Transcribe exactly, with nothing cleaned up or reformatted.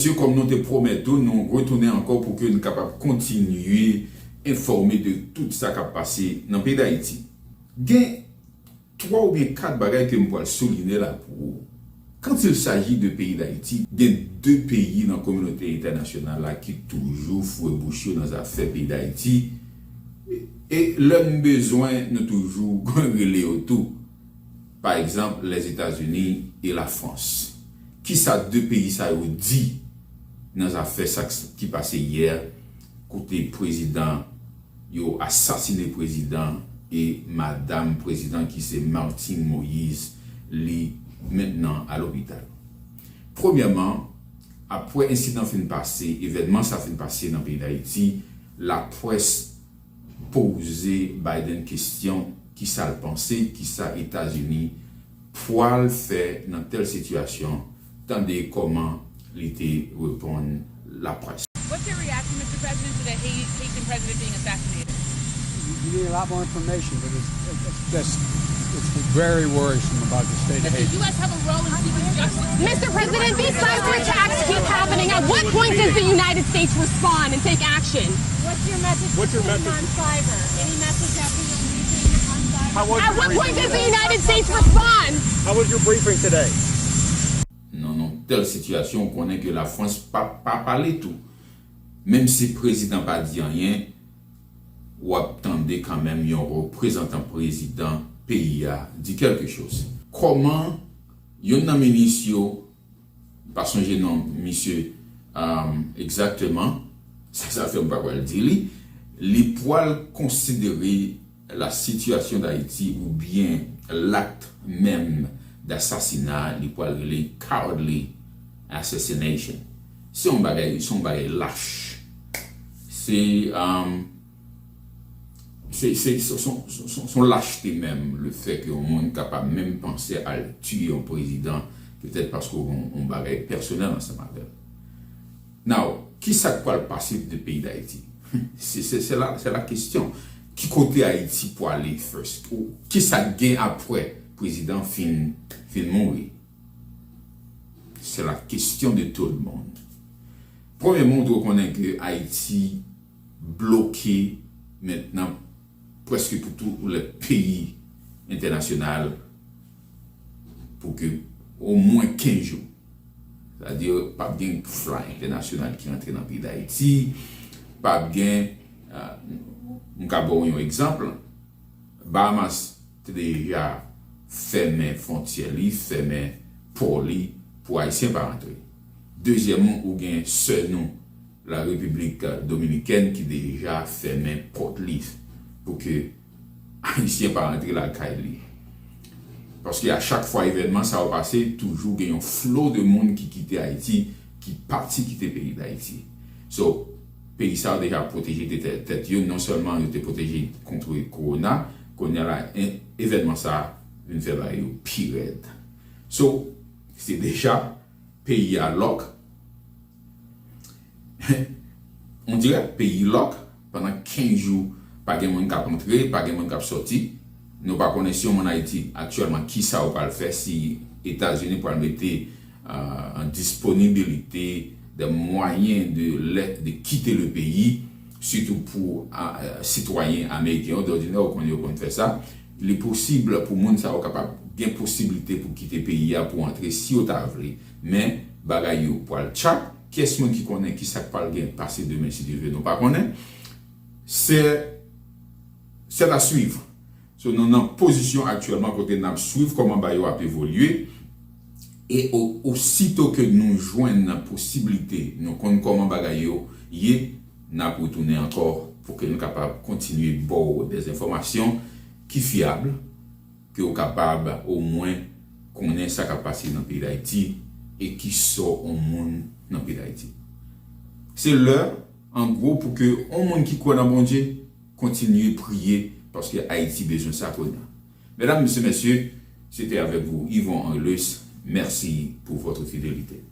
Mesye, kòm nou te pwomèt ou, nou retounen ankò pou ke nou kapab kontinye enfòme de tout sa k ap pase nan peyi Dayiti. Gen twa oubyen kat bagay ke m pral souliye la pou ou. Quand il s'agit de peyi Dayiti, gen de peyi nan kominote entènasyonal la ki toujou foure bouch yo nan zafè peyi Dayiti, e lè n bezwen, nou toujou rele yo tou. Pa egzanp, Lèzetazini e Lafrans. Kisa de peyi sa yo di nan zafè sa k- ki pase yè, kote prezidan, yo asasine prezidan e madanm prezidan ki se Martine Moïse, li mentnan a lopital. Premyèman, apre ensidan fin pase, evènman sa fin pase nan peyi Dayiti, laprès poze Biden kesyon kisa l panse, kisa Etazini pwal fè nan tèl sitiyasyon, tande kòman li te reponn laprès. What's your reaction, Mister President, to the Haitian president being assassinated? You need a lot more information, but it's, it's just, it's very worrisome about the state of Haiti. Does the U S have a role in seeking justice? Mister President, these cyber attacks keep happening. At what point does the United States respond and take action? What's your message What's your to Putin message? On cyber? Any message that we don't need to on cyber? How was At your what point briefing? Does the United States respond? How was your briefing today? Nan yon tèl sitiyasyon, ou konnen ke Lafrans pa, pa pale tou. Menm si prezidan pa di anyen, w ap tande kanmenm yon reprezantan prezidan peyi a di kèlke choz. Kòman youn nan minis yo, m pa sonje non misye um, egzakteman, sa sa fè m pa pral di li, li pral konsidere la situation d'Haïti oubyen l'acte même d'assassinat, li pral rele cowardly assassination. Se yon bagay, se yon bagay lach. Se um, se se se- se- se- se- se yon lachte menm, le fait que yon moun kapab menm panse al tiye yon prezidan, petèt paske yon, yon bagay pèsonèl ansanm avè l. Now, kisa k pral pase de peyi Dayiti? Se se- se la, se la kesyon. Ki kote Ayiti pwale first? Ou kisa k gen apre prezidan fin, fin mouri? C'est la question de tout le monde. Premyèman, ou dwe konnen ke Ayiti bloke mentnan prèske pou tout lè peyi entènasyonal pou ke omwen kenz jou. Sa di, p ap gen fly entènasyonal ki rantre nan peyi Dayiti, p ap gen, m ka ba w yon egzanp, Bahamas te deja fèmen fwontyè li, fèmen pò li pou Ayisyen pa rantre. Dezyèmman, ou gen sè nou, la Repiblik Dominikèn, ki deja fèmen pòt li pou ke Ayisyen pa rantre lakay li. Paske a chak fwa evènman sa yo pase, toujou gen yon flo de moun ki kite Ayiti, ki pati kite peyi Dayiti. So, peyi sa yo deja pwoteje tèt yo, non sèlman yo te pwoteje kont kowona, kounye a la, evènman sa vin fè bagay yo pi rèd. So, se deja peyi a lòk. On dirè peyi lòk, pandan kenz jou, pa gen moun k ap antre, pa gen moun k ap sòti. Nou pa konnen si yon moun Ayiti aktyèlman kisa yo pral fè, si Etazini pral mete an disponibilite de mwayen de, de kite le peyi, sitou pou sitwayen ameriken yo. Dòdinè, ou konnen yo konn fè sa. Li posib pou moun sa yo kapab gen posiblite pou kite peyi a, pou antre si yo ta vle. Men, bagay yo pral tchak. Kiyès moun ki konnen kisa k pral gen pase demen, si Dye vle, nou pa konnen. Se, se la swiv. So, nou nan pozisyon aktyèlman kote n ap swiv kòman bagay yo ap evolye. E o- osito ke nou jwenn posiblite, nou konn kòman bagay yo ye, n ap retounen ankò pou ke nou kapab kontinye ba w de enfòmasyon ki fyab, ke w kapab omwen konnen sa k ap pase nan peyi Dayiti e ki sò yon moun nan peyi Dayiti. Se lè, an gwo, pou ke yon moun ki kwè nan Bondye kontinye priye, paske Ayiti bezwen sa kounye a. Mesdames, Messieurs, Messieurs, c'était avec vous Yvon Angelus. Merci pour votre fidélité.